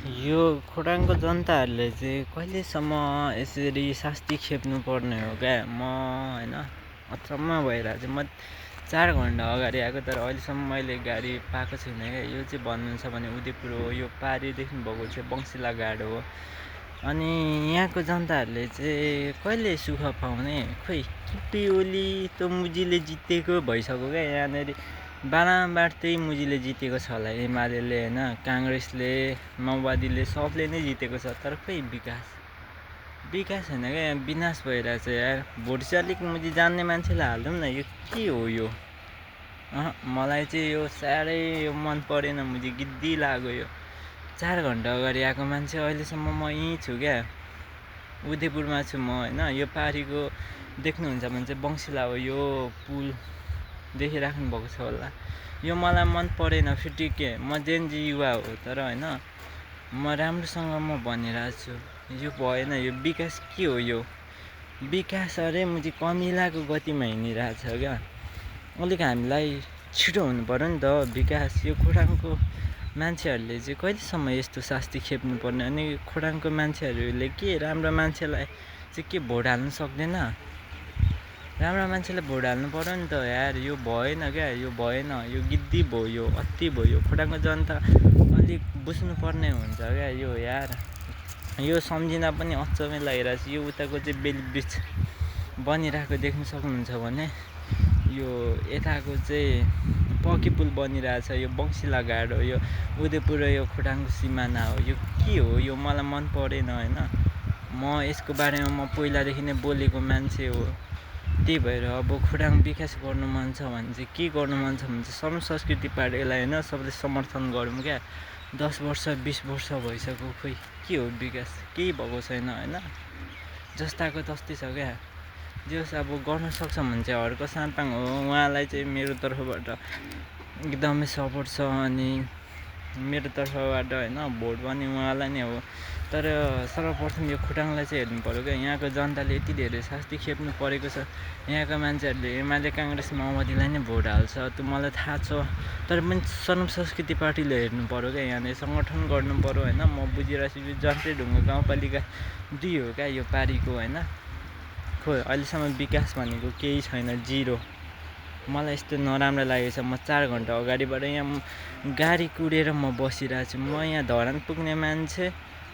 यो खोटाङको जनताहरूले चाहिँ कहिलेसम्म यसरी शास्ति खेप्नु पर्ने हो क्या होइन अचम्म भइरहेको छ। म 4 घन्टा अगाडि आएको तर अहिलेसम्म मैले गाडी पाएको छैन क्या। यो चाहिँ भन्नुहुन्छ भने उदयपुर हो, यो पारी देख्नुभएको चाहिँ बङ्सिला घाट हो। अनि यहाँको जनताहरूले चाहिँ कहिले सुख पाउने खोइ केपी ओली त मुजीले जितेको भइसक्यो क्या। यहाँनिर बारम्बार त्यही मुजीले जितेको छ होला, एमाले होइन, काङ्ग्रेसले, माओवादीले सबले नै जितेको छ। तर खोइ विकास होइन क्या, यहाँ विनाश भइरहेछ यार। भोट चाहिँ अलिक मुजी जान्ने मान्छेलाई हालिदिउँ न। यो के हो यो? मलाई चाहिँ यो साह्रै यो मन परेन। मुजी गिद्दी लाग्यो यो। 4 घन्टा अगाडि आएको मान्छे अहिलेसम्म म यहीँ छु क्या, उदयपुरमा छु म होइन। यो पारीको देख्नुहुन्छ भने चाहिँ बङ्सिला हो, यो पुल देखिराख्नु भएको छ होला। यो मलाई मन परेन फेरि के, म जेनजी युवा हो तर होइन म राम्रोसँग भनिरहेको छु। यो भएन, यो विकास के हो यो? विकास अरे मुजी कमिलाको गतिमा हिँडिरहेछ क्या। अलिक हामीलाई छिटो हुनु पऱ्यो नि त विकास। यो खोटाङको मान्छेहरूले चाहिँ कहिलेसम्म यस्तो शास्ति खेप्नु पर्ने? अनि खोटाङको मान्छेहरूले के राम्रो मान्छेलाई चाहिँ के भोट हाल्नु सक्दैन? राम्रो मान्छेले भोट हाल्नु पऱ्यो नि त यार। यो भएन क्या, यो भएन। यो गिद्दी भयो, यो अति भयो। यो खोटाङको जनता अलिक बुझ्नुपर्ने हुन्छ क्या यो यार। यो सम्झिँदा पनि अचम्मै लागिरहेछ। यो उताको चाहिँ बेली ब्रिज बनिरहेको देख्नु सक्नुहुन्छ भने यो यताको चाहिँ पक्की पुल बनिरहेछ। यो बङ्सिला घाट हो, यो उदयपुर र यो खोटाङको सिमाना हो। यो के हो? यो मलाई मन परेन होइन। म यसको बारेमा म पहिलादेखि नै बोलेको मान्छे हो। त्यही भएर अब खोटाङ विकास गर्नु मन छ भने चाहिँ के गर्नु मन छ भने चाहिँ श्रम संस्कृति पार्टीलाई होइन सबले समर्थन गरौँ क्या। 10 वर्ष 20 वर्ष भइसक्यो, खोइ के हो विकास? केही भएको छैन होइन, जस्ताको तस्तै छ क्या। जस अब गर्न सक्छ भने चाहिँ हर्क साम्पाङ हो, उहाँलाई चाहिँ मेरो तर्फबाट एकदमै सपोर्ट छ। अनि मेरो तर्फबाट होइन भोट पनि उहाँलाई नै हो। तर सर्वप्रथम यो खोटाङलाई चाहिँ हेर्नु पऱ्यो क्या। यहाँको जनताले यति धेरै शास्ति खेप्नु परेको छ। यहाँका मान्छेहरूले एमाले, काङ्ग्रेस, माओवादीलाई नै भोट हाल्छ, त्यो मलाई थाहा छ। तर पनि श्रम संस्कृति पार्टीले हेर्नु पऱ्यो क्या, यहाँनिर सङ्गठन गर्नु पऱ्यो होइन। म बुझिरहेको छु यो जन्तेढुङ्गा गाउँपालिका 2 हो क्या यो पारीको होइन। खोइ अहिलेसम्म विकास भनेको केही छैन, जिरो। मलाई यस्तो नराम्रो लागेको छ। म 4 घन्टा अगाडिबाट यहाँ गाडी कुरेर म बसिरहेको छु। म यहाँ धरान पुग्ने मान्छे,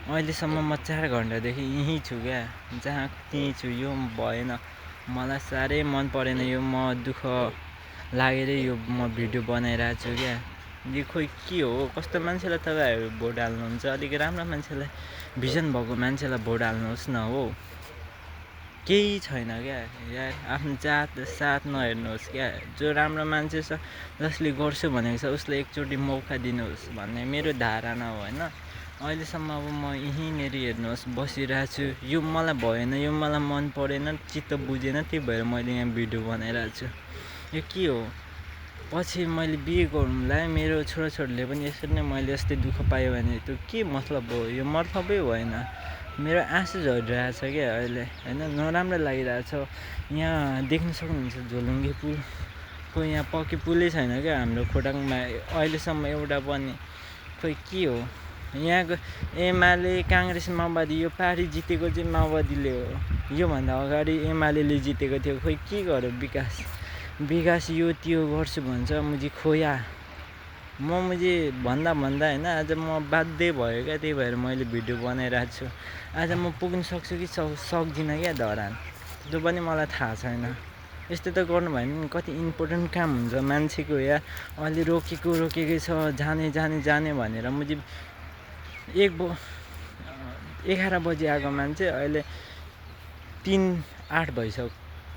अहिलेसम्म म 4 घन्टादेखि यहीँ छु क्या, जहाँ त्यहीँ छु। यो भएन, मलाई साह्रै मन परेन यो। म दुःख लागेरै यो म भिडियो बनाइरहेको छु क्या। यो खोइ के हो? कस्तो मान्छेलाई तपाईँहरू भोट हाल्नुहुन्छ? अलिक राम्रो मान्छेलाई, भिजन भएको मान्छेलाई भोट हाल्नुहोस् न हो। केही छैन क्या यार। आफ्नो जात साथ नहेर्नुहोस् क्या। जो राम्रो मान्छे छ, जसले गर्छु भनेको छ उसलाई एकचोटि मौका दिनुहोस् भन्ने मेरो धारणा हो होइन। अहिलेसम्म अब म यहीँनिर हेर्नुहोस् बसिरहेको छु। यो मलाई भएन, यो मलाई मन परेन, चित्त बुझेन, त्यही भएर मैले यहाँ भिडियो बनाइरहेको छु। यो के हो? पछि मैले बिहे गरौँला, मेरो छोराछोरीले पनि यसरी नै मैले यस्तै दुःख पायो भने त्यो के मतलब हो? यो मतलबै भएन। मेरो आँसु झरिरहेछ क्या अहिले होइन, नराम्रो लागिरहेछ। यहाँ देख्न सक्नुहुन्छ झोलुङ्गे पुलको यहाँ पक्की पुलै छैन क्या हाम्रो खोटाङमा अहिलेसम्म एउटा पनि। खोइ के हो? यहाँको एमाले, काङ्ग्रेस, माओवादी, यो पारी जितेको चाहिँ माओवादीले हो। योभन्दा अगाडि एमाले जितेको थियो। खोइ के गर्यो विकास यो त्यो गर्छु भन्छ मुजी खोया। मुझे भन्दा होइन आज म बाध्य भयो क्या, त्यही भएर मैले भिडियो बनाइरहेको छु। आज म पुग्न सक्छु कि सक्दिनँ क्या धरान, त्यो पनि मलाई थाहा छैन। यस्तो त गर्नु भएन नि, कति इम्पोर्टेन्ट काम हुन्छ मान्छेको यार। अहिले रोकेकै छ, जाने भनेर मुझे 11 बजी आएको मान्छे अहिले 3:08 भइसक्यो।